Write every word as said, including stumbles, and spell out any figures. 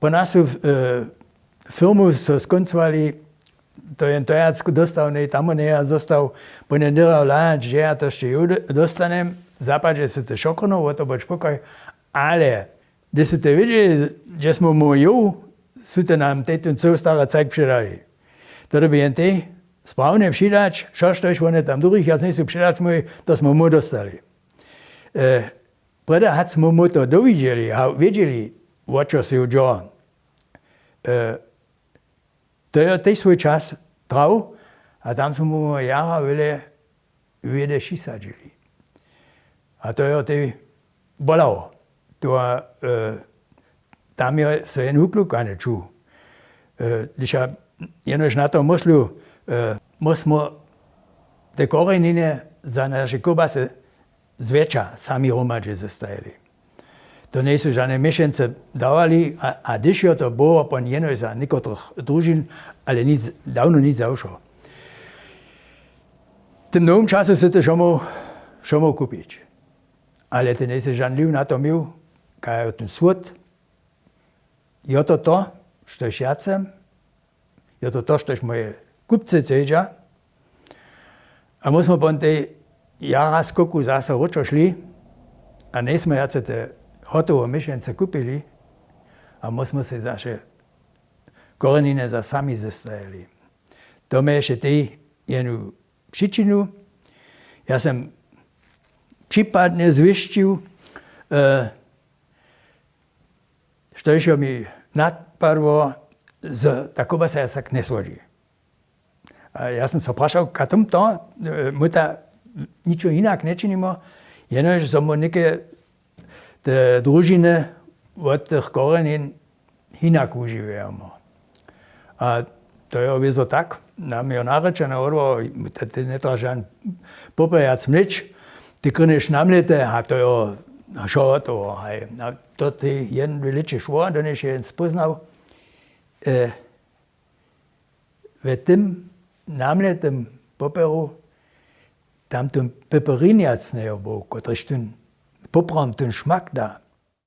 Po nasu firmu so skóncowali, to jen tojac dóstał, nej tam njejac dóstał, po njen dyrał hladac, hdźe ja to sće jow dóstanem, zapadźe sy te šokrno, wo to budź pokoj. Ale hdyž sy te wědźeli, hdźe smy mu jow, su te nam tej tón cył stary cajk předali. To dyrbi jen tej sprawne přidać, štož wone tam druhich wjac njejsu předać móhli, to smy mu dóstali. Prjedy hač smy mu to dowidźeli a wědźeli, wo čo sy jow dźo, to jo tež swój čas trał. A tam smy mu jara wjele wědy přisadźili. A to jo tej bolało. To a tam jo so jen wuklukany čuł. Hdyž ja jenož na to myslu, my smy te korjeniny za naše kobasy zwjetša sami hromadźe zestajili. To njejsu žane měšence dawali, a hdyž jo to było pon jenož za někotrych družin, ale dawno nic zawšo. W tym nowym času sy ty wšo móhł kupić. Ale ty njejsy žan liw na to měł, kaž jo ten słód, jo to to, štož ja chcem, jo to to, štož moje kupcy chcedźa. A my smy pon tej jara skoku zaso wróćo šli, a njejsmy wjace te hotowe měšence kupili, a my smy sej zaše korjeniny za sami zestajili. To mjeješe tej jenu přičinu. Ja sem připadnje zwěsćił, štož jo mi napadło, zo ta kobasa ja tak njesłodźi. A ja sem so prašał, kaž tom to, my ta ničo hinak nječinimo, jenož zo my něke te družiny wot tych korjenin hinak wužiwjemo. A to jo wězo tak, nam jo narěčeno, wodło, ty njetraš žan popěr wjac mlěć, ty krynješ namlěte, a to jo wšo hotowo. Haj. A to tej jen w lěće šło, do njež je jen spóznał, we tym namlětym popěru tam tón pěperinjac njejo był, kotryž tón poprawom tón šmak da.